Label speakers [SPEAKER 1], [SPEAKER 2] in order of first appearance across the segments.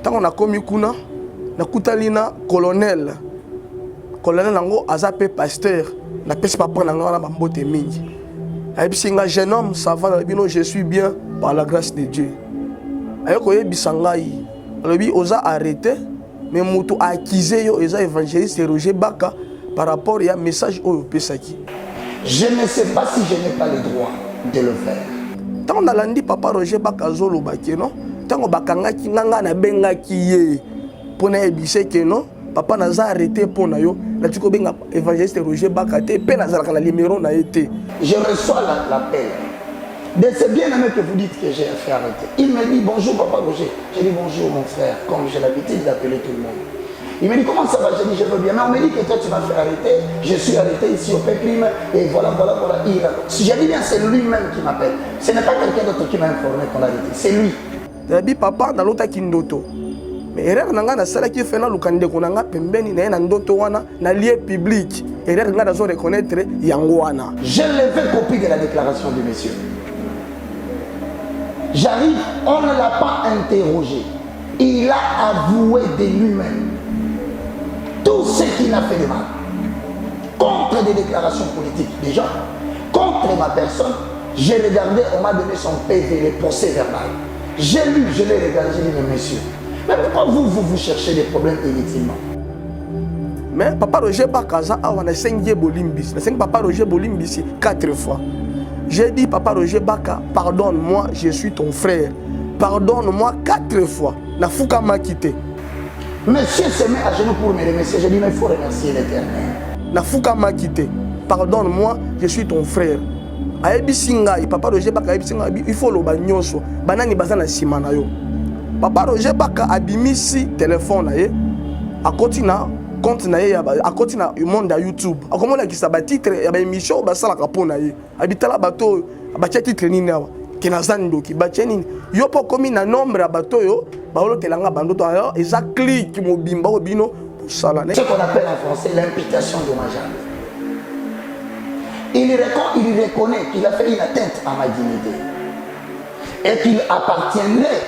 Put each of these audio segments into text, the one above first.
[SPEAKER 1] Ntango nakomi kuna, nakutani na colonel. Colonel yango aza mpe pasteur. Napesi papa na ngai wana bambote mingi. Ayebisi nga: "Jeune homme, ça va?" Nalobi: "Non, je suis bien par la grâce de Dieu." Aye koyebisa ngai, alobi: "Oza arrêté, mais moto accusé yo eza évangéliste Roger Baka par rapport ya message oyo opesaki."
[SPEAKER 2] Je ne sais pas si je n'ai pas le droit de le faire.
[SPEAKER 1] Ntango nalandi papa Roger Baka azoloba ke non, ntango bakangaki nga, ngai nabengaki ye mpo nayebisa ke non, papa, naza arrêté mpo na yo, nati kobenga évangéliste Roger Baka te mpe nazalaka na numéro na ye te.
[SPEAKER 2] Je reçois l'appel de ce bien-aimé que vous dites que j'ai fait arrêter. Il me dit: "Bonjour papa Roger." J'ai dit: "Bonjour mon frère", comme j'ai l'habitude d'appeler tout le monde. Il me dit: "Comment ça va?" J'ai dit: "Je veux bien. Mais on me dit que toi tu m'as fait arrêter. Je suis arrêté ici au Péprime. Et voilà, voilà, voilà." Il raconte. Si j'ai dit bien, c'est lui-même qui m'appelle. Ce n'est pas quelqu'un d'autre qui m'a informé qu'on l'a arrêté. C'est lui.
[SPEAKER 1] Nayebi papa, nalotaki ndoto, mais erreur na ngai nasalaki fe naluka ndeko na ngai pembeni na ye na ndoto wana na lieu public. Erreur ngai nazo reconnaître yango wana.
[SPEAKER 2] J'ai levé copie de la déclaration du monsieur. J'arrive, on ne l'a pas interrogé. Il a avoué de lui-même tout ce qu'il a fait de mal. Contre des déclarations politiques déjà, contre ma personne. J'ai regardé, on m'a donné son PV, le procès verbal. J'ai lu, je l'ai regardé, j'ai dit: "Mais monsieur, mais pourquoi vous, vous, vous cherchez des problèmes inutilement?"
[SPEAKER 1] Mais papa Roger Baka aza awa, nasengi ye bolimbisi. Nasengi papa Roger bolimbisi quatre fois. J'ai dit: "Papa Roger Baka, pardonne-moi, je suis ton frère, pardonne-moi." Quatre fois nafukamaki te.
[SPEAKER 2] Monsieur se met à genoux pour me remercier. J'ai dit: "Mais il faut remercier l'Éternel."
[SPEAKER 1] Nafukamaki te. "Pardonne-moi, je suis ton frère." Ayebisi ngai, papa Roger Baka ayebisi ngai: "Il faut loba nyonso, banani baza na nsima na yo." Papa Roger Baka abimisi telefone na ye, akoti na compte na ye, akoti na monde ya YouTube, akomolakisa batitre ya baémission oyo basalaka mpo na ye. Abitala bato oyo batia titre nini awa ke naza ndoki, batie nini. Yo mpo okomi na nombre ya bato oyo baolotelanga bandoto, alors eza clique mobimba oyo bino bosala.
[SPEAKER 2] Ce qu'on appelle en français l'imputation dommageable. Il reconnaît qu'il a fait une atteinte à ma dignité et qu'il appartiendrait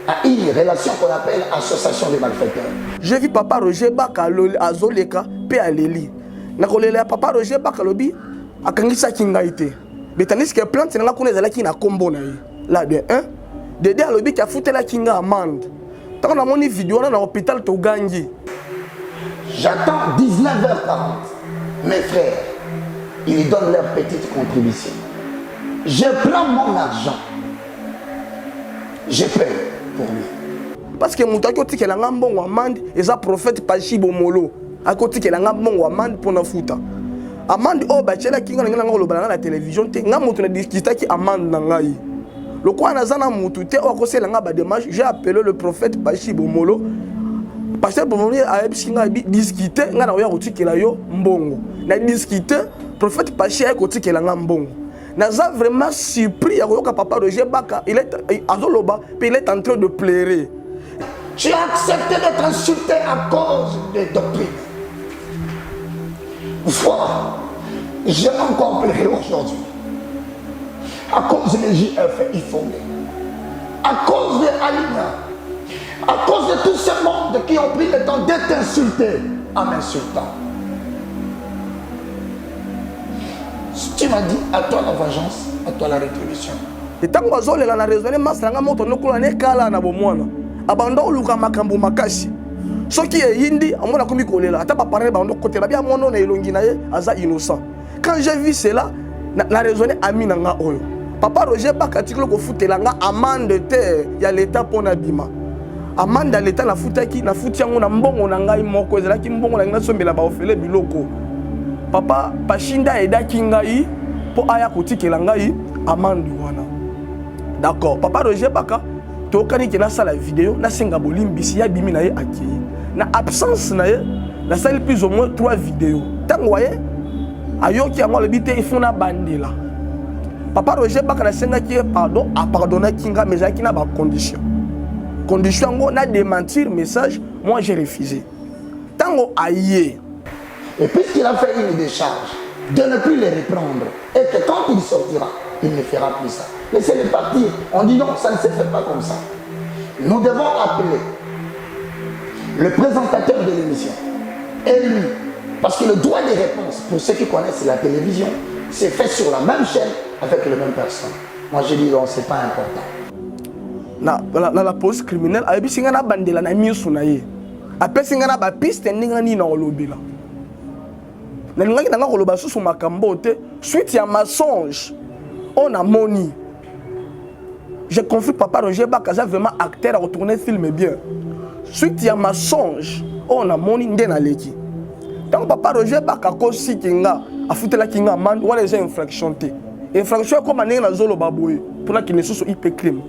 [SPEAKER 2] à une relation qu'on appelle association de malfaiteurs.
[SPEAKER 1] J'ai vu papa Roger Baka azoleka mpe aleli. Na kolela ya papa Roger Baka, alobi akangisaki ngai te, mais tandis que plainte na nga kuna ezalaki na nkombo na ye. La de 1 dede alobi ke afutelaki nga amende. Ntango namoni video wana na hôpital, togangi.
[SPEAKER 2] J'attends 19h40. Mes frères, ils donnent leur petite contribution. Je prends mon argent. Je paye pour lui.
[SPEAKER 1] Parce que moto aki otikela nga mbongo amende eza prophète Pachi Bomolo. Akotikela nga mbongo amende mpona futa amende oyo batielaki nga. Na ngai nanga koloba na nga na télévision te. Nga moto nadiscutaki amende na ngai lokola naza na motu te oyo akosala nga badémarche. J'ai appelé le prophète Pachi Bomolo. Pasteur Bomolo ayebisi ngai: "Discute, ngai na koya kotikela yo mbongo." Na discute, prophète Pachi aye kotikela nga mbongo. Naza vraiment surpris ya koyoka papa Roger Baka, il est azoloba mpe il est en train de pleurer.
[SPEAKER 2] Tu as accepté d'être insulté à cause des doctrines. Voilà. J'ai encore pleuré aujourd'hui. À cause de JF Ifongé. À cause de Alina. À cause de tout ce monde qui ont pris le temps d'être insultés en m'insultant. Tu m'as dit: "À toi la vengeance, à toi la rétribution."
[SPEAKER 1] Ntango azolela na raisonne masa na nga moto nokola nekala na bomwana, abanda oluka makambo makasi. Soki eyindi, amona akomi kolela, ata baparent bando kotela bia mwana na elongi na ye aza innocent. Quand j'ai vu cela, na raisonne ami na nga oyo papa Roger Baka atikeli kofutela nga amende te ya leta mpo na bima. Amende ya leta nafutaki, nafuti yango na mbongo na ngai moko. Ezalaki mbongo na ngai nasombela baofele biloko. Papa Pashinda ayedaki ngai mpo aya kotikela ngai amende wana. D'accord, papa Roger Baka, toyokani ke nasala video, nasenga bolimbisi. Ya bimi na ye, akei. Na absence na ye, nasali plus ou moins trois vidéos. Ntango aye, ayoki yango, alobi te, ifo nabandela. Papa Roger Baka, nasengaki ye pardon, apardonnaki nga, mais ezalaki na bacondition. Condition yango, na démentir message. Moi, j'ai refusé. Ntango aye,
[SPEAKER 2] Et puisqu'il a fait une décharge, de ne plus les reprendre, et que quand il sortira, il ne fera plus ça. Laissez-le partir. On dit non, ça ne se fait pas comme ça. Nous devons appeler Le présentateur de l'émission et lui, parce que le droit de réponse, pour ceux qui connaissent la télévision, c'est fait sur la même chaîne avec les mêmes personnes. Moi, je dis non, c'est pas important.
[SPEAKER 1] Na, na, na la police criminelle ayebisi ngai nabandela na miso na ye, apesi ngai na bapiste ndenge nini na kolobela. Nalingaki na ngai koloba susu makambo te suite ya mensonge oyo namoni. Je confie, papa Roger Baka aza vraiment acteur, akotourne film bien. Suite ya mensonge oyo namoni nde naleki. Ntango papa Roger Baka akosiki nga, afutelaki nga amende wana, eza infraction te. Infraction ekoma ndenge nazoloba boye mpona kende susu IP crime.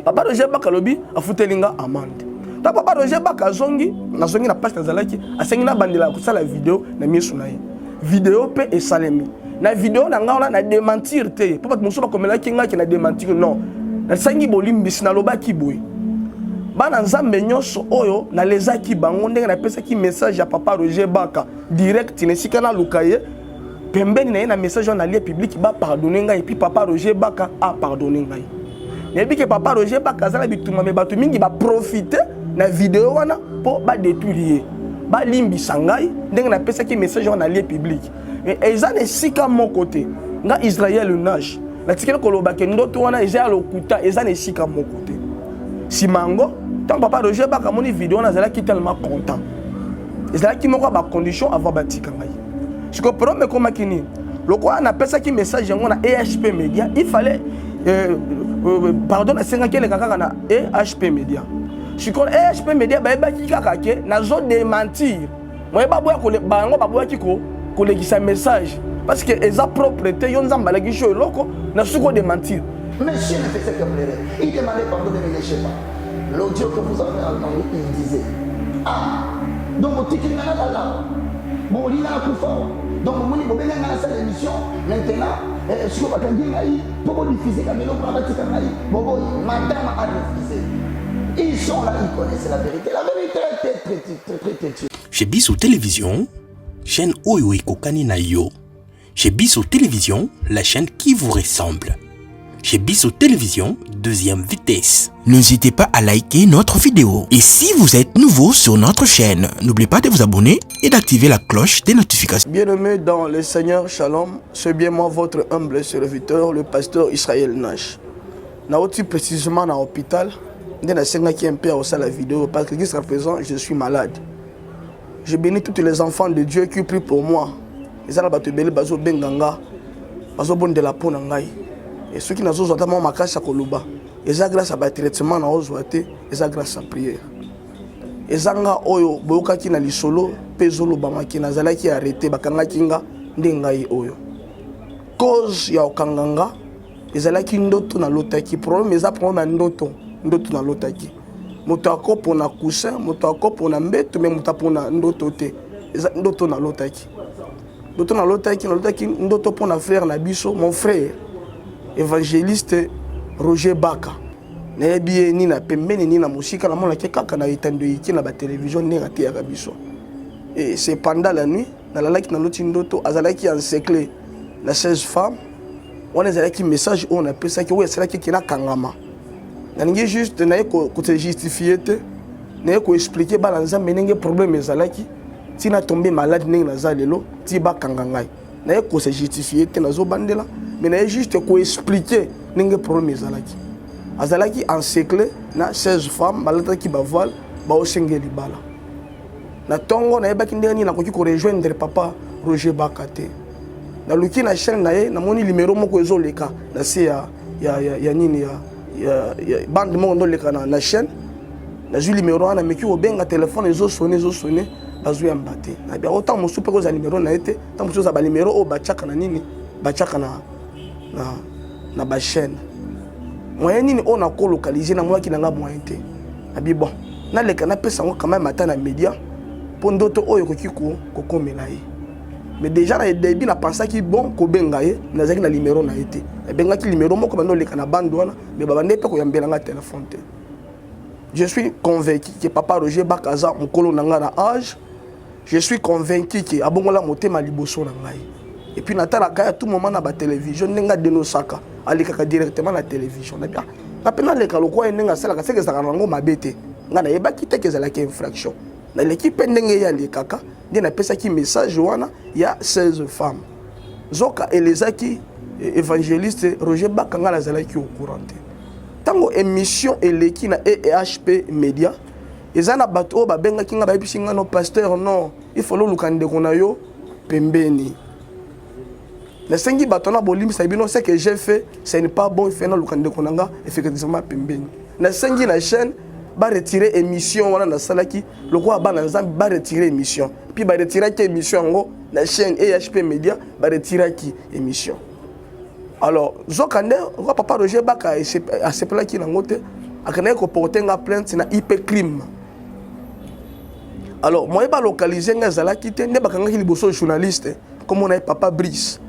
[SPEAKER 1] Papa Roger Baka alobi afuteli nga amende. Ntango papa Roger Baka azongi, nazongi na place nazalaki, asengi nabandela kosala video na miso na ye. Video mpe esalemi. Na video na ngai wana, na démentir te, mpo bato mosusu bakomelaki ngai na démentir. Non, nasangi bolimbisi. Nalobaki boye: bana Nzambe nyonso oyo nalezaki bango, ndenge napesaki message ya papa Roger Baka direct na esika naluka ye pembeni na ye, na message wana na lieu public, bapardonne ngai. Et puis papa Roger Baka apardonne ngai. Nayebi ke papa Roger Baka aza na bitumba, mais bato mingi baprofite na video wana mpo badétruire ye. Balimbisa ngai ndenge napesaki message wana na lieu public, mais eza na esika moko te nga Israel Nash natikeli koloba ke ndoto wana eza ya lokuta. Eza na esika moko te. Nsima yango, ntango papa Roger Baka amoni video wana, azalaki tellement content. Ezalaki moko ya bacondition avant batika ngai. Sikoyo problème ekomaki nini? Lokola napesaki message yango na EHP Media, il fallait pardon, nasengaki eleka kaka na EHP Media. Sikoyo EHP Media bayebaki kaka ke nazodémentir moye, baboya bango, baboyaki kolekisa message parce que eza propre te. Yo Nzambe alakisi yo eloko na suki odémentir.
[SPEAKER 2] Monsieur ne faisait que pleurer. Il demandait pardon de ne lécher pas. L'audio que vous avez entendu, il disait: Ah, donc otiki nga nalala, bolinga nakufa. Donc omoni, bobenga nga nasala émission. Maintenant sikoyo bakangi ngai mpo bodiffuser ka biloko na batika ngai boboyi. Madame a refusé. Ils sont là, ils connaissent la vérité. La vérité est très très très têtue.
[SPEAKER 3] Chez Biso Télévision, chaîne oyo ekokani na yo. Chez Biso Télévision, la chaîne qui vous ressemble. Chez Biso Télévision, deuxième vitesse. N'hésitez pas à liker notre vidéo. Et si vous êtes nouveau sur notre chaîne, n'oubliez pas de vous abonner et d'activer la cloche des notifications.
[SPEAKER 1] Bien-aimé dans le Seigneur, Shalom. C'est bien moi, votre humble serviteur, le pasteur Israël Nash. Nauti précisément dans l'hôpital, nde nasengaki un peu la vidéo parce que jusqu'à présent, je suis malade. Je bénis tous les enfants de Dieu qui prient pour moi. Eza na bato ebele bazobenga nga, bazobondela mpo na ngai. E soki nazozwa ata mwa makasi ya koloba, eza grâce ya batraitement naozwa te, eza grâce ya prière. Eza nga oyo boyokaki na lisolo mpe ezolobamaki nazalaki arrêté, bakangaki nga. Nde ngai oyo, cause ya kokanga nga ezalaki ndoto nalotaki. Problème eza problème ya ndoto. Ndoto nalotaki, moto akopona coussin, moto akopona mbeto, mais moto apona ndoto te. Eza ndoto nalotaki. Ndoto nalotaki, nalotaki ndoto mpona frère na biso, mon frère évangéliste Roger Baka. Nayebi ye nini na pembeni, nini na mosika. Namonaki kaka na etando eke na batelevizio ndenge ateyaka biso. Et c'est pendant la nuit nalalaki, naloti ndoto azalaki encerclé na 16 femmes. Wana ezalaki message oyo napesaki, oyo esalaki eke nakangama. Nalingi juste naye kose justifier te, naye koexpliquer bana Nzambe ndenge problème ezalaki ntina tombe malade ndenge naza lelo ti bakanga ngai. Naye kose justifier te, nazobandela, mais naye juste koexpliquer ndenge problème ezalaki. Azalaki encerclé na 16 femmes, balataki bavoile, baosenge libala. Na ntongo nayebaki ndenge nini nakoki korejoindre papa Roger Baka te. Naluki na chaîne na ye, namoni numero moko ezoleka na se ya nini ya bande moko ndoleka na chaîne. Nazwi numero wana, nameki kobenga telefone, ezosone, ezosone, bazoyamba te. Nabi yango ntango mosusu mpe kozala numero na ye te, ntango mosusu ozala banumero oyo batiaka na nini, batiaka na bachaîne. Moyen nini oyo nakolocaliser? Namonaki na nga moyen te. Nabi bon, naleka napesa yango quand même ata na média mpo ndoto oyo ekoki kokomela ye. Mais déjà na début napensaki bon kobenga ye, nazalaki na numero na ye te. Nabengaki numero moko bando oleka na bande wana, mais babande mpe koyambela nga telefone te. Je suis convaincu que papa Roger Baka aza mokolo na nga na âge. Je suis convaincu ke abongola motema liboso na ngai. Et puis natalaka ya tout moment na batelevizio ndenge adenosaka, alekaka directement na télévision. Nabi nga mpe naleka lokwa ye ndenge asalaka, seke ezalaka nango mabe te. Ngai nayebaki te ke ezalaki infraction. Naleki mpe ndenge ye alekaka, nde napesaki message wana ya 16 femmes. Zoka elezaki évangéliste Roger Baka, ngai nazalaki au courant te. Ntango émission eleki na EHP Media, eza na bato oyo babengaki ngai, bayebisi ngai no pasteur, non, il faut loluka ndeko na yo pembeni. Nasengi bato na bolimbisa bino, ce que j'ai fait, ce n'est pas bon, il faut naluka ndeko na nga effectivement pembeni. Nasengi na chaîne baretire émission wana nasalaki lokola bana Nzambe, baretire émission. Puis baretiraki émission yango na chaîne EHP Media, baretiraki émission. Alors zoka nde roi papa Roger Baka asepelaki nango te, akendaki koporte nga plainte na IP Crime. Alors moye balokalize nga ezalaki te, nde bakangaki liboso journaliste komona ye papa Brice,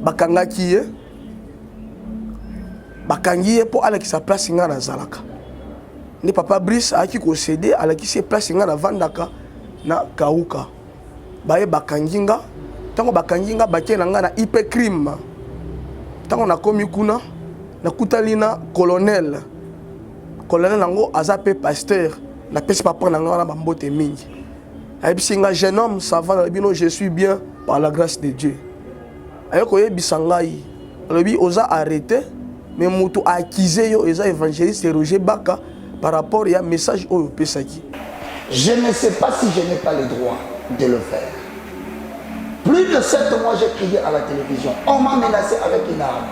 [SPEAKER 1] bakangaki ye, bakangi ye mpo alakisa place nga nazalaka. Nde papa Brice ayaki kosede, alakisi ye place nga navandaka na Kauka. Baye bakangi nga. Ntango bakangi nga, batie na nga na IP Crime. Ntango nakomi kuna, nakutani na colonel. Colonel yango aza mpe pasteur. Napesi papa na nga wana bambote mingi. Ayebisi nga: "Jeune homme, ça va?" Nalobi: "No, je suis bien par la grâce de Dieu." Aye koyebisa ngai, alobi: "Oza arrêté, mais moto accusé yo eza évangéliste Roger Baka par rapport ya message oyo opesaki."
[SPEAKER 2] Je ne sais pas si je n'ai pas le droit de le faire. Plus de 7 mois, j'ai crié à la télévision. On m'a menacé avec une arme.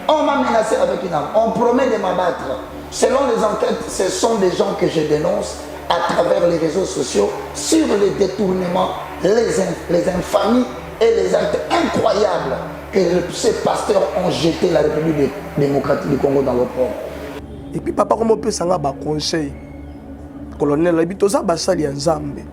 [SPEAKER 2] On m'a menacé avec une arme. On promet de m'abattre. Selon les enquêtes, ce sont des gens que je dénonce à travers les réseaux sociaux sur les détournements, les infamies et les actes incroyables que ces pasteurs ont jeté la République démocratique du Congo dans l'opprobre.
[SPEAKER 1] Et puis papa komo opesanga baconseil, colonel alobi: "Toza basali ya Nzambe.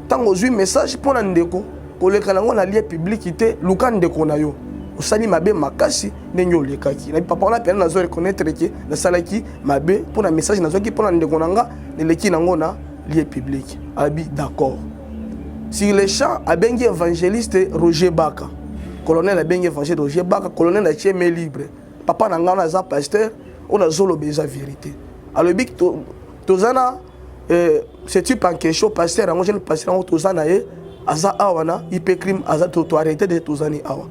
[SPEAKER 1] Ntango ozwi message mpo na ndeko, koleka nango na lieu public te, luka ndeko na yo. Osali mabe makasi ndenge olekaki." Na papa wana pena nazo reconnaître ke nasalaki mabe mpo na message nazwaki mpo na ndeko na nga, neleki nango na lieu public. Alobi: "D'accord." Sur le champ, abengi évangéliste Roger Baka. Colonel abengi évangéliste Roger Baka. Colonel atie main libre. Papa na ngai wana aza pasteur, oyo nazoloba eza vérité. Alobi: "Toza na ce type en question, pasteur yango, jeune pasteur yango, toza na ye, aza awa na IP Crime, aza toarrêté de tozani awa."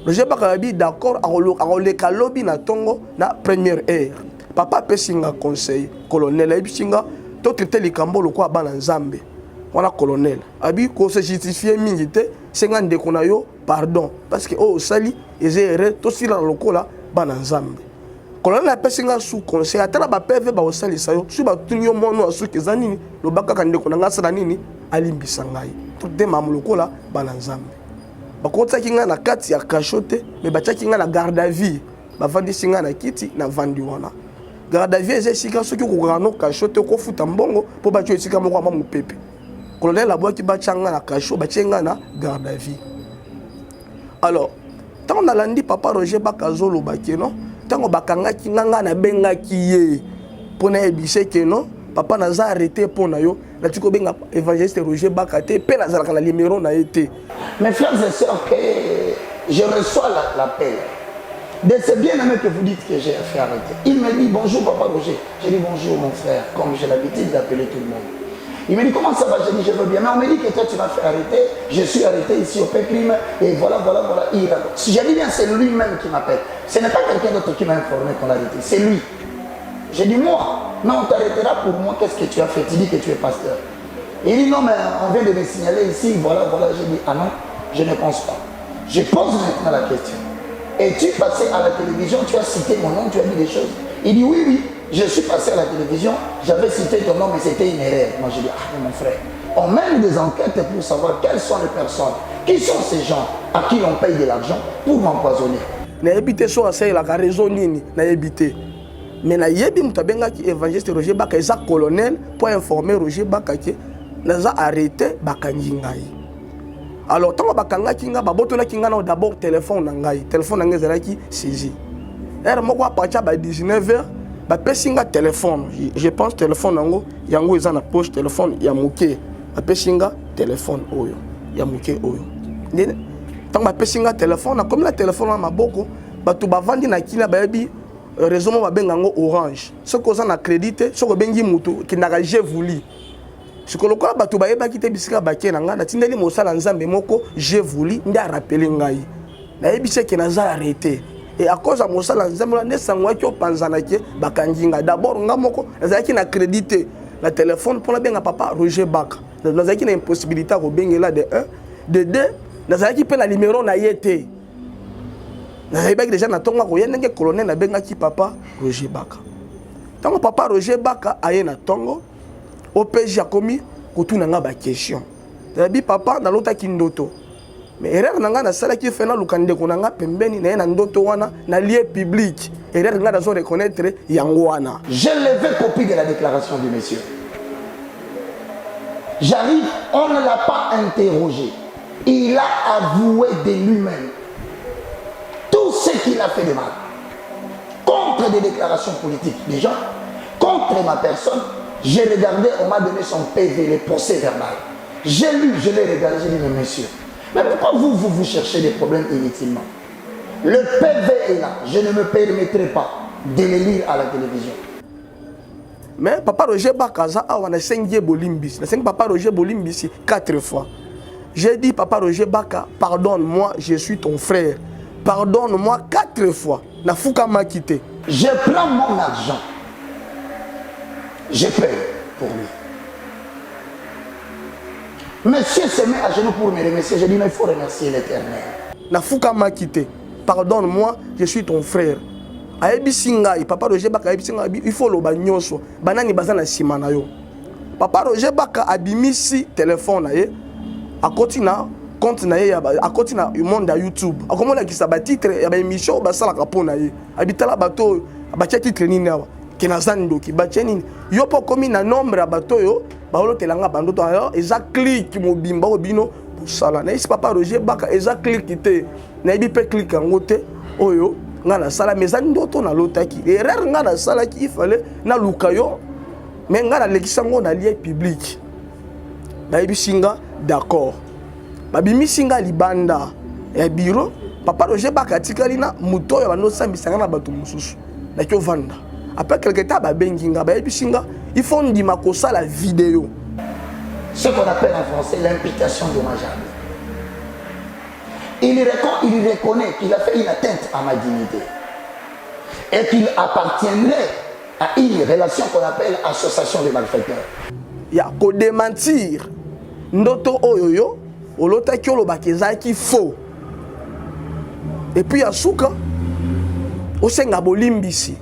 [SPEAKER 1] Roger Baka alobi: "D'accord." Akoleka lobi na ntongo na première heure. Papa apesi nga conseil, colonel ayebisi nga totraite likambo lokola bana Nzambe. Wana colonel abi kose justifie mingi te, senga ndeko na yo pardon, parce que oyo osali eza erreur, tosila lokola bana Nzambe. Colonel apesi nga su conseil: ata na baPV bakosalisa yo, soki batuni yo mwana ya suki eza nini, loba kaka ndeko na ngai asala nini, alimbisa ngai. Totemamu lokola bana Nzambe. Bakotisaki ngai na kati ya cachot te, mais batiaki ngai na garde à vue. Bavandisi ngai na kiti, navandi wana. Garde à vue eza esika soki okokaka no cachot te, okofuta mbongo mpo batia esika moko ama mopepe. Colonel abwaki batya ngai na cachot, batie ngai na garde à vue. Alors ntango nalandi papa Roger Baka azoloba ke non, ntango bakangaki nga, ngai nabengaki ye mpo nayebise ke non, papa, naza arrêté mpo na yo, nati kobenga évangéliste Roger Baka te, mpe nazalaka na numéro na ye te.
[SPEAKER 2] Mes frères et sœurs, que je reçois l'appel de ce bien-aimé que vous dites que j'ai fait arrêter. Il me dit: "Bonjour papa Roger." J'ai dit: "Bonjour mon frère", comme j'ai l'habitude d'appeler tout le monde. Il me dit: "Comment ça va?" J'ai dit: "Je veux bien. Mais on me dit que toi tu m'as fait arrêter. Je suis arrêté ici au P-Crime. Et voilà, voilà, voilà." Il raconte. Si j'ai dit bien, c'est lui-même qui m'appelle. Ce n'est pas quelqu'un d'autre qui m'a informé qu'on l'a arrêté. C'est lui. J'ai dit: "Moi, mais on t'arrêtera pour moi. Qu'est-ce que tu as fait? Tu dis que tu es pasteur." Il dit: "Non, mais on vient de me signaler ici. Voilà, voilà." J'ai dit: "Ah non, je ne pense pas." Je pose maintenant la question. "Es-tu passé à la télévision? Tu as cité mon nom, tu as dit des choses?" Il dit: Oui, je suis passé à la télévision, j'avais cité ton nom, mais c'était une erreur." Moi, j'ai dit: "Ah, mais mon frère, on mène des enquêtes pour savoir quelles sont les personnes, qui sont ces gens à qui l'on paye de l'argent pour m'empoisonner."
[SPEAKER 1] Nayebi te so asalelaka raison nini, nayebi te, mais nayebi moto abengaki évangéliste Roger Baka eza colonel mpo informer Roger Baka ke naza arrêté, bakangi ngai. Alors ntango bakangaki ngai, babotolaki ngai nao d'abord telefone na ngai. Telefone na ngai ezalaki saisi heure moko à partir ba 19 heures. Bapesi nga telefone, je pense telefone yango, yango eza na poche, telefone ya moke. Bapesi nga telefone oyo ya moke oyo. Ntango bapesi nga telefone, nakomi na telefone na maboko. Bato bavandi na kina bayebi. Réseau moko babenga yango Orange. Soki oza na crédit te, soki obengi motu, ekendaka j'ai voulu. Sikoyo lokola bato bayebaki te bisika bake na ngai, natindeli mosala Nzambe moko j'ai voulu nde arapele ngai. Nayebisi eke naza arrêté. Et à cause ya mosala Nzambe wana nde sango yaki opanzana ke bakangi ngai. D'abord nga moko nazalaki na crédit te na téléphone mpo nabenga papa Roger Baka. Nazalaki na impossibilité ya kobengela de 1, de 2 nazalaki mpe na numéro na ye te. Nayebaki déjà na ntongo akoya ndenge colonel nabengaki papa Roger Baka. Ntango papa Roger Baka aye na ntongo, OPJ akomi kotuna nga ba question. Nayebi papa nalotaki ndoto. Mais erreur na nga nasalaki fe naluka ndeko na nga pembeni na ye na ndoto wana na lieu public. Erreur nga nazo reconnaître yango wana.
[SPEAKER 2] J'ai levé copie de la déclaration du monsieur. J'arrive, on ne l'a pas interrogé. Il a avoué de lui-même tout ce qu'il a fait de mal. Contre des déclarations politiques des gens, contre ma personne, j'ai regardé, on m'a donné son PV, le procès verbal. J'ai lu, je l'ai regardé, j'ai dit, mais monsieur, mais pourquoi vous, vous, vous cherchez des problèmes inutilement? Le PV est là, je ne me permettrai pas de le lire à la télévision.
[SPEAKER 1] Mais papa Roger Baka aza awa, nasengi ye bolimbisi. Nasengi papa Roger bolimbisi 4 fois. J'ai dit, papa Roger Baka, pardonne-moi, je suis ton frère. Pardonne-moi 4 fois. Nafukamaki te.
[SPEAKER 2] Je prends mon argent. J'ai peur pour lui. Monsieur se met à genoux pour me remercier. J'ai dit, mais il faut remercier l'Éternel.
[SPEAKER 1] Nafukamaki te. Pardonne-moi, je suis ton frère. Ayebisi ngai, papa Roger Baka ayebisi ngai, il faut loba nyonso. Banani baza na nsima na yo. Papa Roger Baka abimisi téléphone na ye, akoti na compte na ye ya ba, akoti na monde ya YouTube. Akomolakisa ba titre ya ba émission basalaka mpo na ye. Abitala bato oyo batia titre nini awa? Ke naza ndoki, batie nini? Yo mpo okomi na nombre ya bato oyo baolotela nga bandoto. Alors eza clique mobimba oyo bino bosala. Nayebisi papa Roger Baka eza clique te. Nayebi mpe clique yango te oyo nga nasala, mais eza ndoto nalotaki. Erreur nga nasalaki, il fallait naluka yo, mais nga nalekisi yango na lieu public. Bayebisi nga d'accord. Babimisi nga libanda ya bureau. Papa Roger Baka atikali na moto oyo bando osambisa nga na bato mosusu. Naki ovanda. Après quelque temps babengi nga, bayebisi nga il faut ndima kosala vidéo.
[SPEAKER 2] Ce qu'on appelle en français l'imputation dommageable. Il reconnaît qu'il a fait une atteinte à ma dignité et qu'il appartiendrait à une relation qu'on appelle association de malfaiteurs.
[SPEAKER 1] Ya ko démentir ndoto oyo yo olotaki olobaki ezalaki faux. Et puis ya suka osenga bolimbisi.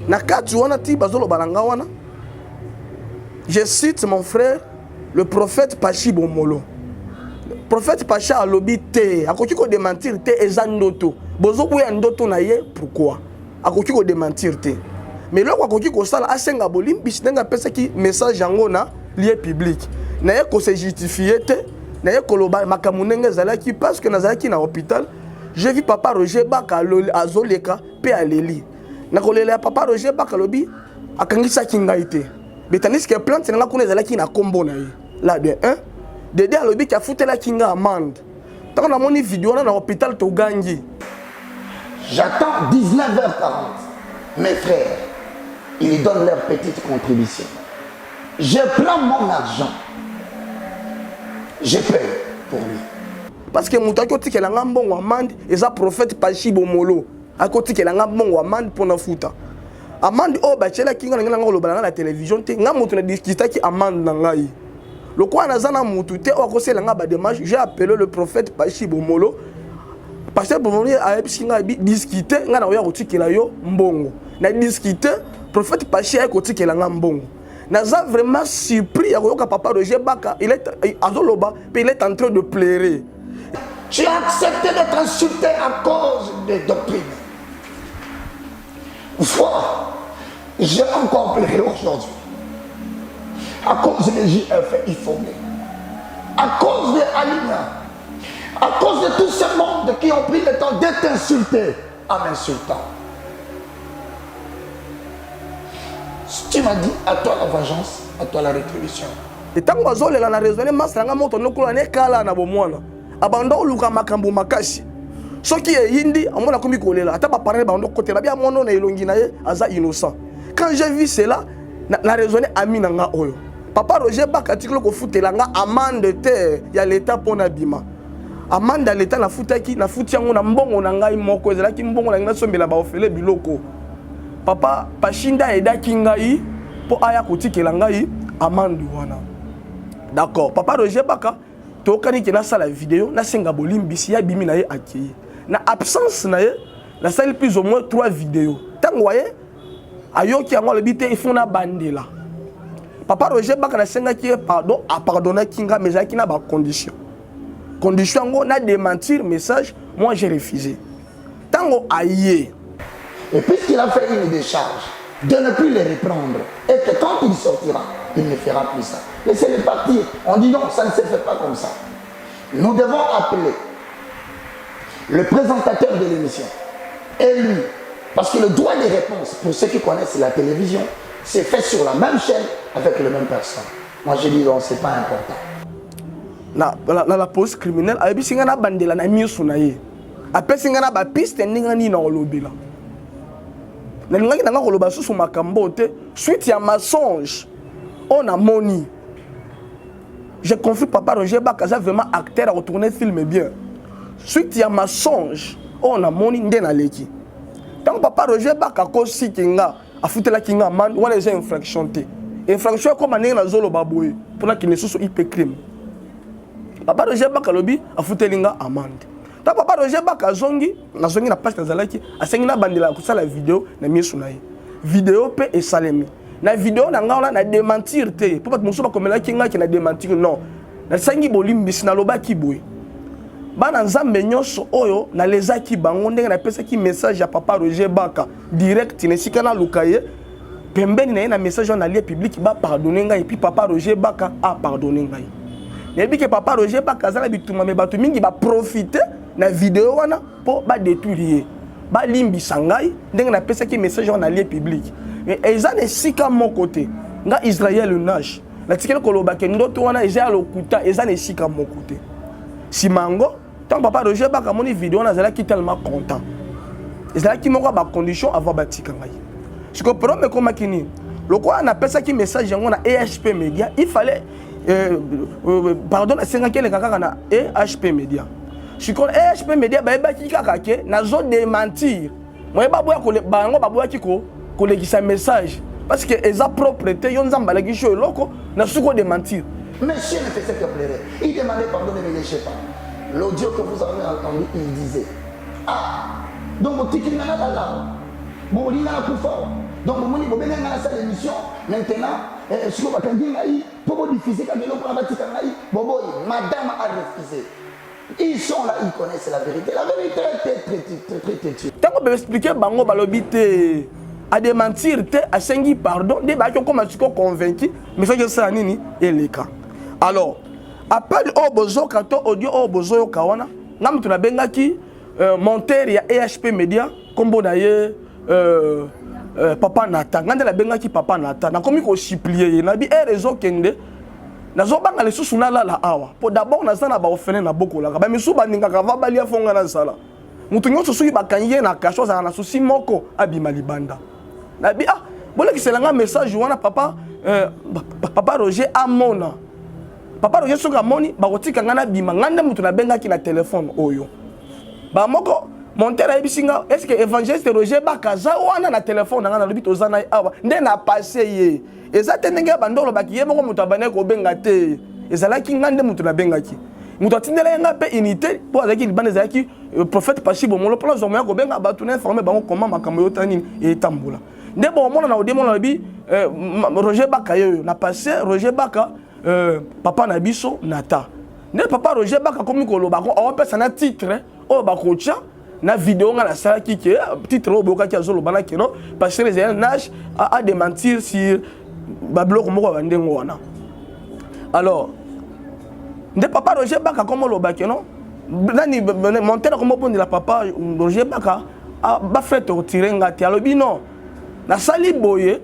[SPEAKER 1] Na kati wana ti bazoloba na nga wana, je cite mon frère le prophète Pachi Bomolo. Le prophète Pachi alobi te, akoki ko démentir te eza ndoto. Bozoboya ndoto na ye pourquoi? Akoki ko démentir te. Mais eloko akoki kosala asenga bolimbisi ndenge apesaki message yango na lieu public. Na ye ko se justifier te, na ye koloba makambo ndenge ezalaki parce que nazalaki na hôpital. J'ai vu papa Roger Baka azoleka pe aleli. Na kolela ya papa Roger Baka alobi akangisaki ngai te. Mais tandis que plainte na nga kuna ezalaki na kombo na ye. Là de 1, de 2 alobi ki afutelaki nga amende. Tango namoni vidéo wana na hôpital togangi.
[SPEAKER 2] J'attends dix-neuf heures quarante. Mes frères, ils donnent leur petite contribution. Je prends mon argent. Je paye pour lui.
[SPEAKER 1] Parce que moto akotikela nga mbongo amende eza prophète Pachi Bomolo. Akotikela nga mbongo amende pona futa. Amende oyo batielaki nga na ngai koloba na nga na télévision te. Nga moto na discutaki amende na ngai. Lokola naza na motu te oyo akosela nga ba démarche, j'ai appelé le prophète Pachi Bomolo. Pasteur Bomolo ayebisi nga bi discuter nga na oya kotikela yo mbongo. Na discuter prophète Pachi aye kotikela nga mbongo. Naza vraiment surpris ya koyoka papa Roger Baka, il est azoloba pe il est en train de pleurer.
[SPEAKER 2] Tu as accepté d'être insulté à cause des doctrines. Foi, j'ai encore pleuré aujourd'hui. À cause de JF Ifonge, à cause de Alina, à cause de tout ce monde qui ont pris le temps d'être insultés en m'insultant. Tu m'as dit, à toi la vengeance, à toi la rétribution.
[SPEAKER 1] Et tant que bazolela na raisonner, masala nga moto nokola ne kala na bomwana. Abanda oluka makambo makasi. Soki eyindi, amona akomi kolela, ata ba parents bando kotela bia mwana na elongi na ye aza innocent. Quand j'ai vu cela, na, na raisonné ami na nga oyo. Papa Roger Baka atikali kofutela nga amende te ya l'État mpo na bima. Amende ya l'État nafutaki, nafuti yango na mbongo na ngai moko, ezalaki mbongo na ngai nasombela ba ofele biloko. Papa Pashinda aidaki ngai mpo aya kotikela ngai amende wana. D'accord, Papa Roger Baka toyokani ke nasala video nasenga bolimbisi, ye abimi na ye akei. Na absence na ye nasali plus ou moins 3 videos. Ntango aye ayoki yango alobi te il faut nabandela. Papa Roger Baka nasengaki ye pardon, apardonnaki nga mais ezalaki na ba condition. Condition yango na démentir message, moi j'ai refusé. Ntango aye,
[SPEAKER 2] Et puisqu'il a fait une décharge, de ne plus les reprendre, et que quand il sortira, il ne fera plus ça. Laissez-le partir. On dit non, ça ne se fait pas comme ça. Nous devons appeler le présentateur de l'émission et lui, parce que le droit de réponse, pour ceux qui connaissent la télévision, c'est fait sur la même chaîne avec les mêmes personnes. Moi, je dis non, c'est pas important.
[SPEAKER 1] Na, na, na la police criminelle ayebisi ngai nabandela na miso na ye, apesi ngai na bapiste ndenge nini na kolobela. Nalingaki na ngai koloba susu makambo te suite ya mensonge oyo namoni. Je confie papa Roger Baka aza vraiment acteur ya kotourner film bien. Suite ya mensonge oyo namoni nde naleki. Ntango papa Roger Baka akosiki nga, afutelaki nga amende wana, eza infraction te. Infraction ekoma ndenge nazoloba boye mpona kende susu IP crime. Papa Roger Baka alobi afuteli nga amende. Ntango papa Roger Baka azongi, nazongi na place nazalaki, asengi nabandela kosala video na miso na ye. Video mpe esalemi. Na video na ngai wana na démentir te, mpo bato mosusu bakomelaki ngai ke na démentir. Non, nasengi bolimbisi, nalobaki boye: bana Nzambe nyonso oyo nalezaki bango ndenge napesaki message ya papa Roger Baka direct na esika naluka ye pembeni na ye na message wana na lieu public, bapardonne ngai. Et puis papa Roger Baka apardonne ngai. Nayebi ke papa Roger Baka aza na bitumba, me bato mingi baprofite na video wana mpo badétruire ye. Balimbisa ngai ndenge napesaki message wana na lieu public, mais eza na esika moko te nga Israel Nash natikeli koloba ke ndoto wana eza ya lokuta, eza na esika moko te. Nsima yango, ntango papa Roger Baka amoni video wana, azalaki tellement content. Ezalaki moko ya bacondition avant batika ngai. Sikoyo problème ekomaki nini? Lokola napesaki message yango na EHP Media, il fallait pardon nasengaki eleka kaka na EHP Media. Sikoyo EHP Media bayebaki kaka ke nazo démentir moye, baboya bango, baboyaki kolekisa message parce que eza propre te. Yo Nzambe alakisi yo eloko na suki odémentir.
[SPEAKER 2] Monsieur ne faisait que pleurer. Il demandait pardon, ne me léchez pas. L'audio que vous avez entendu, il disait: Ah, donc botiki nga nalala, bolinga na kufa awa. Donc bomoni, bobenga nga nasala émission. Maintenant, sikoyo bakangi ngai mpo bodiffuser kaka eloko na batika ngai boboyi. Madame a refusé. Ils sont là, ils connaissent la vérité. La vérité est très, très, très, très têtue.
[SPEAKER 1] Ntango baexpliquer bango, balobi te, adémentir te, asengi pardon, nde bayaki okóma sikoyo convaincu message esala nini eleka. Alors appel oyo bozoka to audio oyo bozoyoka wana, nga moto nabengaki monteur ya EHP Media, nkombo na ye papa Nata. Nga nde nabengaki papa Nata, nakomi kosupplier ye, nabi ere ezokende, nazobanga lisusu nalala awa mpo d'abord naza na baorphelin nabokolaka, bamisusu baningaka va balia fo nga nazala moto nyonso. Soki bakangi ye na kasho, azalaka na susi moko abima libanda. Nabi ah, bolekisela nga message wana papa Roger amona. Papa Roger soki amoni, bakotika nga nabima. Nga nde moto nabengaki na telefone oyo. Bamoko monteur ayebisi nga: est ce que évangéliste Roger Baka aza wana na telefone na nga? Nalobi toza na ye awa. Nde na passe ye. Eza te ndenge ya bando olobaki ye moko moto abandaki kobenga te, ezalaki nga nde moto nabengaki. Moto atindela ye nga mpe unité mpo azalaki libanda, ezalaki prophète Pashi Bomolo, mpona azwa moya kobenga bato na informe bango koma makambo eyota nini etambola. Nde bomona na odemona, alobi Roger Baka ye oyo na passe Roger Baka, papa na biso Nata. Nde papa Roger Baka akomi koloba, aopesa na titre oyo bakotya na video nga nasalaki, ke titre oyo boyokaki azoloba na keno pasteur Israel Nash a démentir sur babiloko moko ya bandenge wana. Alors nde papa Roger Baka komo oloba keno nani montere komo obondela papa Roger Baka bafaire torturer nga te. Alobi non, nasali boye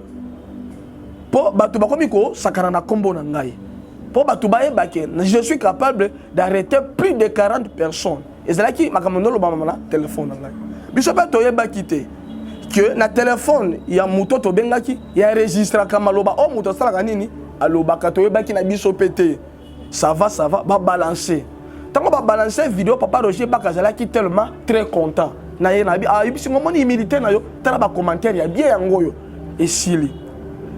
[SPEAKER 1] mpo bato bakomi kosakana na nkombo na ngai, mpo bato bayeba ke je suis capable d'arrêter plus de 40 personnes. Ezalaki makambo nolobama na telefone na ngai. Biso mpe toyebaki te que na telefone ya moto tobengaki ya enregistraka maloba oyo moto asalaka nini alobaka, toyebaki na biso mpe te. Ça va, ça va, ba balancer. Tango ba balancer vidéo, papa Roger Baka azalaki tellement très content. Na ye na bi ah yebisi ngomoni humilité na yo, tala ba commentaire ya bien yango oyo esili.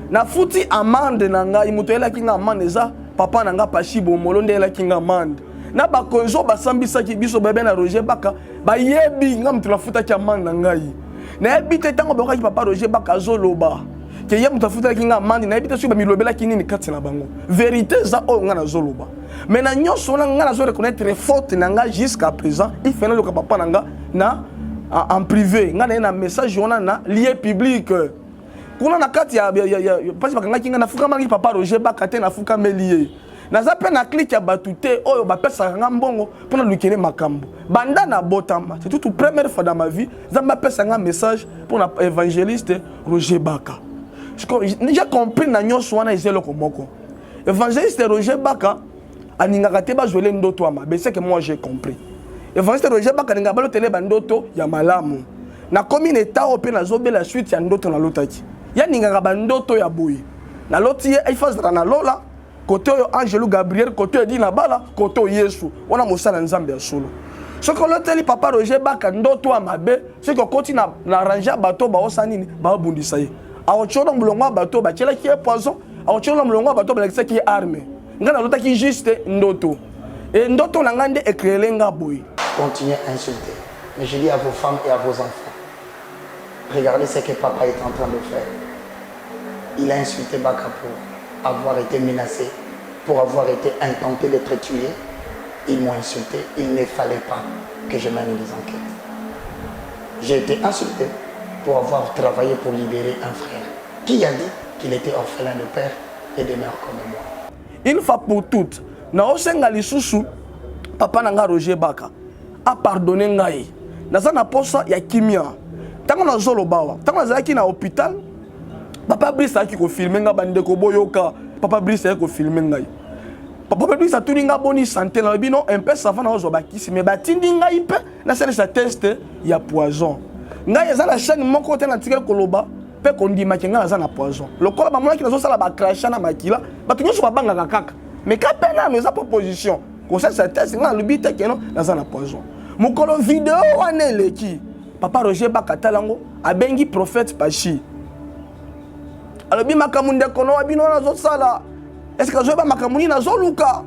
[SPEAKER 1] Nafuti amende na ngai, moto ayelaki nga amende eza papa na nga Pashi Bomolo nde ayelaki nga amende. Na bakonzi oyo basambisaki biso bayebi na Roger Baka, bayebi nga moto nafutaki amende na ngai. Nayebi te ntango bayokaki papa Roger Baka azoloba ke ye moto afutelaki nga amande, nayebi te soki bamilobelaki nini kati na bango. Verité eza oyo nga nazoloba. Mais na nyonso wana nga nazo reconnaître faute na nga jusqu'à présent, il faut naloka papa na nga na en privé. Nga na ye na message wana na lieu public. Kuna na kati ya, ya, ya, ya pasi bakangaki nga, nafukamaki papa Roger Baka te, nafukameli ye. Naza pe na clique ya bato te oyo bapesaka nga mbongo mpo na lukele makambo. Banda na botama, c'est toute première fois dans ma vie, Nzambe apesa nga message mpo na évangéliste Roger Baka. J'ai compris na nyonso wana eza eloko moko. Évangéliste Roger Baka alingaka te bazwele ndoto ya mabe, c'est que moi j'ai compris. Évangéliste Roger Baka alingaka balotele ba ndoto ya malamu. Nakomi na état oyo mpe nazobela suite ya ndoto nalotaki. Ye alingaka ba ndoto ya boye. Naloti ye il azala na lola, kote oyo Angelo Gabriel, kote oyo Edina Bala, kote oyo Yesu. Wana mosala Nzambe ya solo. Soki oloteli papa Roger Baka ndoto ya mabe, soki okoti na range ya bato baosa nini, baobundisa ye. Akotiona molongo ya bato batielaki ye poison, akotiona molongo ya bato balakisaki ye arme. Ngai nalotaki juste ndoto. E ndoto na ngai nde ecréele nga boye.
[SPEAKER 2] Continuez à insulter. Mais je dis à vos femmes et à vos enfants, regardez ce que papa est en train de faire. Il a insulté Baka pour avoir été menacé, pour avoir été intenté d'être tué. Ils m'ont insulté. Il ne fallait pas que je mène des enquêtes. J'ai été insulté pour avoir travaillé pour libérer un frère qui a dit qu'il était orphelin de père et de mère comme moi.
[SPEAKER 1] Une fois pour toutes, naosenga lisusu papa na nga Roger Baka a pardonner ngai. Naza na posa ya kimia. Tango nazoloba awa, tango nazalaki na hôpital, papa Brice ayaki kofilme nga, bandeko boyoka, papa Brice ayaki kofilme ngai. Papa Brice atuni nga boni santé, nalobi non, un peu ça va, nazozwa bakisi, mais batindi ngai mpe nasalisa test ya poison. Ngai eza na chaîne moko te natikali koloba mpe kondimaki ngai naza na poison. Lokola bamonaki nazosala ba crachat na makila, bato nyonso babangaka kaka. Mais ka mpe nano eza proposition kosalisa test, ngai nalobi te keno naza na poison. Mokolo video wana eleki, papa Roger Baka tala yango, abengi prophète Pachi. Alobi makambo ndeko no bino wana azosala, est-ce que azoyeba makambo nini nazoluka?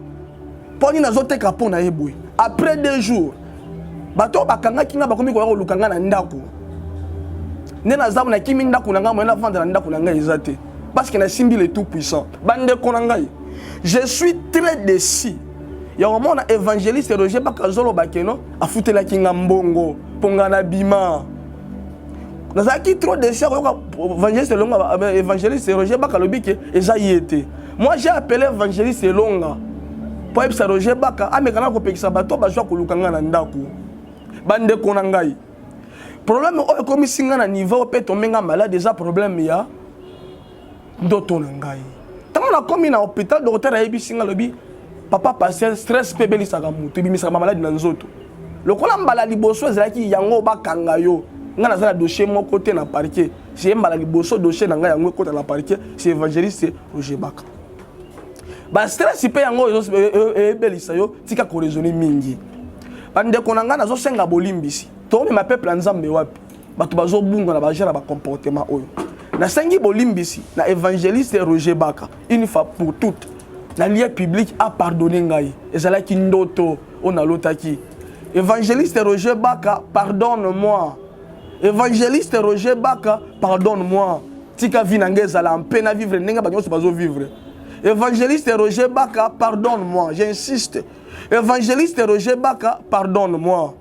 [SPEAKER 1] Mpo nini nazoteka mpo na ye boye? Après 2 jours, bato oyo bakangaki nga bakomi koya koluka nga na ndako. Nde naza nakimi ndako na ngai, moyen navanda na ndako na ngai eza te. Parce que nasimbi le tout puissant. Bandeko na ngai, je suis très déçu. Ya komona évangéliste Roger Baka azoloba keno afutelaki nga mbongo mpo nga nabima. Nazalaki trop déçu koyoka évangéliste Elonga, évangéliste Roger Baka alobi ke eza ye te. Moi j'ai appelé évangéliste Elonga po ayebisa Roger Baka ameka na kopekisa bato bazwa koluka nga na ndako. Bandeko na ngai, problème oyo ekomisi nga na niveau mpe tomenga malade eza problème ya ndoto na ngai. Ntango nakomi na hôpital, docteur ayebisi nga, alobi papa pasteur, stress mpe ebelisaka moto, ebimisaka ba maladi na nzoto. Lokola mbala liboso ezalaki yango bakanga yo, nga naza na dossier moko te na parquet. C'est mbala liboso dossier na ngai yango ekota na parquet, c'est évangéliste Roger Baka. Ba stress mpe yango ebelisa yo, tika ko raisonner mingi. Bandeko na ngai, nazosenga bolimbisi. Tomema peuple ya Nzambe wapi? Bato bazobunga na ba genre ba comportement oyo. Nasengi bolimbisi na évangéliste Roger Baka une fois pour toutes. Na lieu public a pardonné ngai. Ezalaki ndoto oyo nalotaki. Évangéliste Roger Baka, pardonne-moi. Évangéliste Roger Baka, pardonne-moi. Tika vie na ngai ezala mpe na vivre ndenge bato nyonso bazo vivre. Évangéliste Roger Baka, pardonne-moi. J'insiste. Évangéliste Roger Baka, pardonne-moi.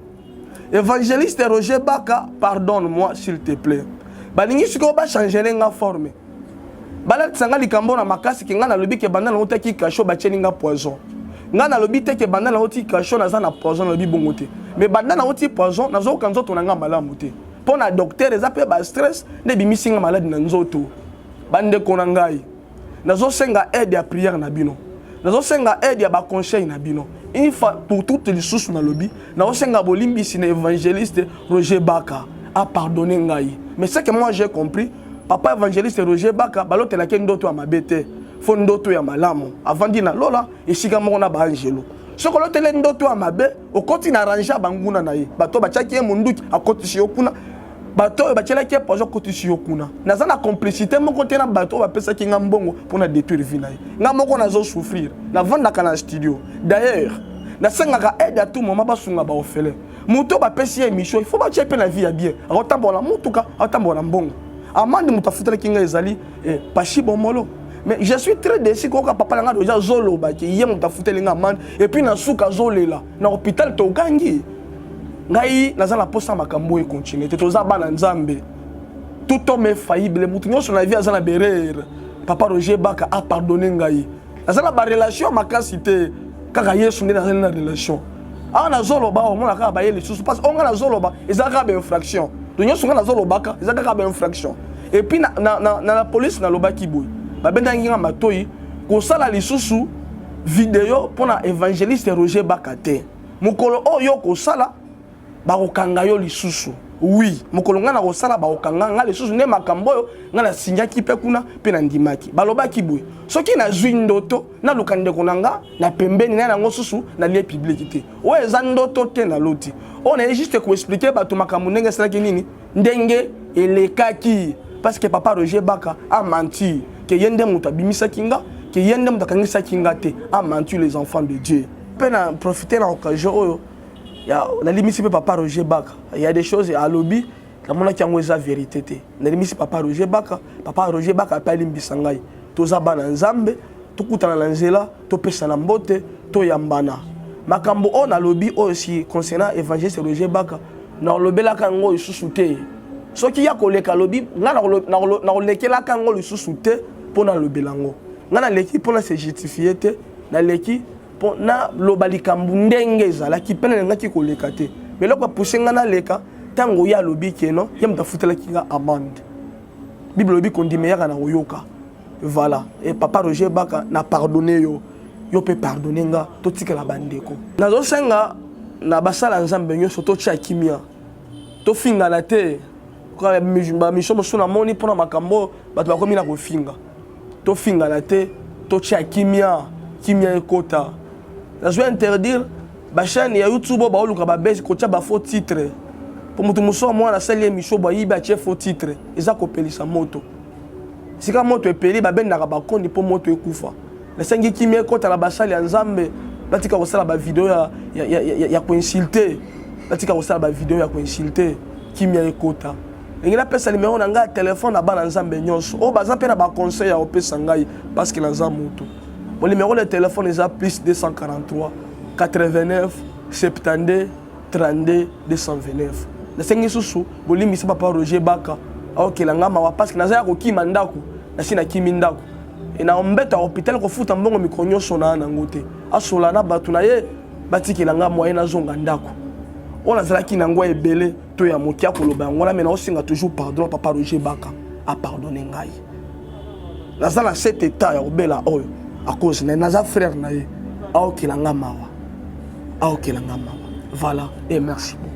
[SPEAKER 1] Évangéliste Roger Baka, pardonne-moi s'il te plaît. Balingi sikoyo ba changer nga forme. Balatisa nga likambo na makasi ke nga nalobi ke banda nautaki cachot batieli nga poison. Nga nalobi te ke banda nauti cachot naza na poison, nalobi bongo te. Mais banda nauti poison nazoyoka nzoto na nga malamu te. Mpo na docteur eza mpe ba stress nde ebimisi nga maladi na nzoto. Bandeko na ngai, nazosenga aide ya prière na bino. Nazosenga aide ya ba conseil na bino. Une fois pour toutes lisusu nalobi, naosenga bolimbisi na évangéliste Roger Baka a pardonné ngai. Mais ce que moi j'ai compris, papa évangéliste Roger Baka balotelaki ndoto ya mabe te, fo ndoto ya malamu. Avandi na lola esika moko na baangelo. Soki olotele ndoto ya mabe, okoti na range ya banguna na ye. Bato batiaki ye munduki, akotisi yo kuna. Bato oyo batielaki ye poison, akotisi yo kuna. Naza na complicité moko te na bato oyo bapesaki nga mbongo mpona détruire vie na ye. Nga moko nazo souffrir, navandaka na studio. D'ailleurs nasengaka aide à tout moment, basunga baorphelin. Moto oyo bapesi ye émission, il faut batia mpe na vie ya bien, akotambola na mutuka, akotambola na mbongo. Amande moto afutelaki ngai ezali Pashi Bomolo. Mais je suis très déçu koyoka papa na ngai deja azolobaki ye moto afuteli ngai amande, et puis na suka azolela na hôpital. Togangi ngai naza na posa makambo oyo econtinue te. Toza bana Nzambe, tout homme est faillible, moto nyonso na vie aza na berere. Papa Roger Baka a pardonné ngai. Naza na barelation makasi te, kaka Yesu nde nazali na relation. Awa nazoloba, omona kaka baye lisusu, parce oyo ngai nazoloba eza kaka bainfraction. To nyonso ngai nazolobaka eza kaka bainfraction. Et puis na la police nalobaki boye, babendaki nga matoi kosala lisusu video mpona évangéliste Roger Baka te. Mokolo oyo kosala, bakokanga yo lisusu. Oui, mokolo ngai nakosala, bakokanga ngai lisusu. Nde makambo oyo ngai nasinyaki mpe kuna mpe nandimaki. Balobaki boye, soki nazwi ndoto, naluka ndeko na nga na pembeni na yango susu na lieu public te. Oyo eza ndoto te naloti, oyo naye juste koexpliquer bato makambo ndenge esalaki nini, ndenge elekaki, parce que papa Roger Baka a menti ke ye nde moto abimisaki nga, ke ye nde moto akangisaki nga te. A menti les enfants de Dieu. Mpe na profite na occasion oyo, nalimisi mpe papa Roger Baka. Il y a des choses alobi, namonaki yango eza vérité te. Nalimisi papa Roger Baka, papa Roger Baka mpe alimbisa ngai. Toza bana Nzambe, tokutana na nzela, topesana mbote, toyambana. Makambo oyo nalobi oyo si concernant évangéliste Roger Baka, nalobelaka yango lisusu te. Soki ya koleka alobi, ngai nakolekelaka yango lisusu te mpo nalobela yango. Ngai naleki mpo na se justifie te, naleki mpo naloba likambo ndenge ezalaki mpe nalingaki koleka te. Mais eloko apuse ngai naleka, ntango ye alobi keno ye moto afutelaki nga amande. Bible olobi kondima eyaka na koyoka. Voilà. Et papa Roger Baka, na pardonne yo, yo mpe pardonne nga, totikala bandeko. Nazosenga na basala Nzambe nyonso, totia kimia, tofingana te. Bamission mosusu namoni mpona makambo bato bakomi na kofinga. Tofingana te, totia kimia, kimia ekota. Nazwi interdire bachaîne ya YouTube oyo baoluka babese kotia bafaux titre, po moto mosusu amwana asali émission, bayibi, atie faux titre, eza kopelisa moto. Sika moto epeli, babendaka bakondi mpo moto ekufa. Nasengi kimia ekota na basali ya Nzambe, batika kosala bavideo ya koinsulte, batika kosala bavideo ya koinsulte, kimia ekota. Ndenge napesa nimero na ngai ya telefone na bana Nzambe nyonso oyo baza mpe na baconseil ya kopesa ngai, parce que naza motu. Mon numéro de téléphone eza plus 243 89 72 32 229. Nasengi susu bolimbisi papa Roger Baka, aokela nga mawa, parce que naza ya kokima ndako, nasi nakimi ndako e na mbeto ya hôpital, kofuta mbongo mikolo nyonso na nango te. Asola na bato na ye, batikela nga moyen nazonga ndako. Oyo nazalaki nango ebele to ya moke akoloba yango wana. Me naosenga toujours pardon, papa Roger Baka apardonne ngai. Naza na cet état ya kobela oyo à cause na ye. Naza frère na ye, aokela nga mawa, aokela nga mawa. Voilà et merci beaucoup.